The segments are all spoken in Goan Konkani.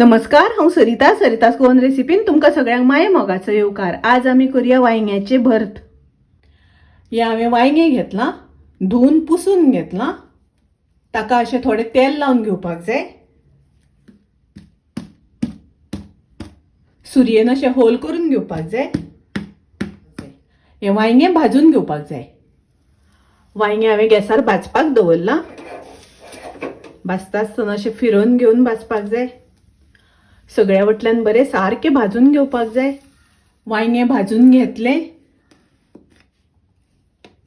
नमस्कार, हांव सरिता. सरितास गोवन रेसिपीन तुमकां सगळ्यांक माये मोगाचो येवकार. आज आमी करुया वांयग्याचें भर्त. हें हांवें वांयगें घेतलां, धुवन पुसून घेतलां. ताका अशें थोडें तेल लावन घेवपाक जाय. सुरयेन अशें होल करून घेवपाक जाय. हें वांयगें भाजून घेवपाक जाय. वांयगें हांवें गॅसार भाजपाक दवरलां. भाजता आसतना अशें फिरोवन घेवन भाजपाक जाय. सगळ्या वटल्यान बरें सारकें भाजून घेवपाक जाय. वांयगें भाजून घेतलें.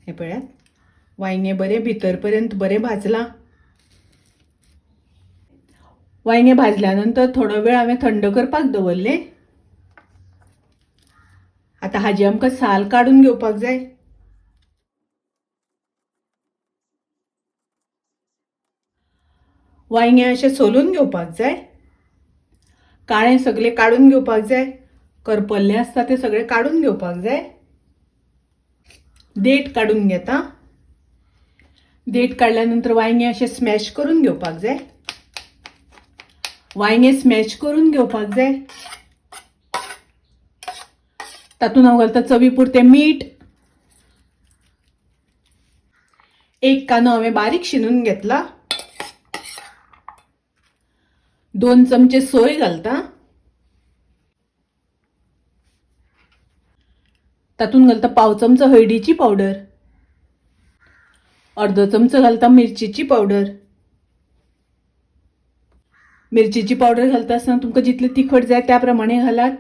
हें पळयात, वांयगें बरें भितर पर्यंत बरें भाजलां. वांयगें भाजल्या नंतर थोडो वेळ हांवें थंड करपाक दवरलें. आतां हाजी आमकां साल काडून घेवपाक जाय. वांयगें अशें सोलून घेवपाक जाय. काळें सगळें काडून घेवपाक जाय. करपल्लें आसता तें सगळें काडून घेवपाक जाय. देठ काडून घेता. देठ काडल्या नंतर वांयगें अशें स्मॅश करून घेवपाक जाय. वांयगें स्मॅश करून घेवपाक जाय. तातूंत हांव घालता चवी पुरतें मीठ. एक कांदो हांवें बारीक शिनून घेतला. 2 चमचे सोय घालता. तातूंत घालता 1/4 चमचो हळदीची पावडर, 1/2 चमचो घालता मिरचीची पावडर. मिरचीची पावडर घालता आसतना तुमकां जितले तिखट जाय त्या प्रमाणे घालात.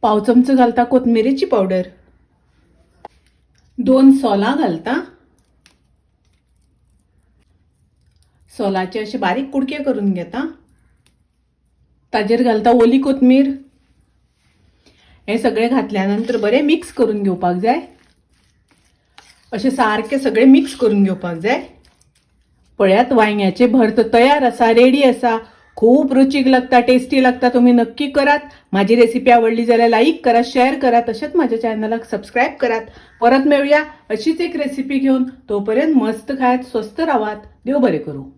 1/4 चमचो घालता कोथमिरेची पावडर. 2 सोलां घालता. सोलाचे अशे बारीक कुडके करून घेता. ताजेर घालता ओली कोथमीर. हें सगळें घातल्या नंतर बरें मिक्स करून घेवपाक जाय. अशें सारकें सगळें मिक्स करून घेवपाक जाय. पळयात, वांयग्याचें भर्त तयार आसा, रेडी आसा. खूब रुचीक लागता, टेस्टी लागता. तुमी नक्की करात. माझी रेसिपी आवडली जाल्यार लाईक करा, शेअर करा, तशेंच माझ्या चॅनलाक सबस्क्राईब करात. परत मेळूया अशीच एक रेसिपी घेवन. तोपर्यंत मस्त खायात, स्वस्थ रावात. देव बरें करूं.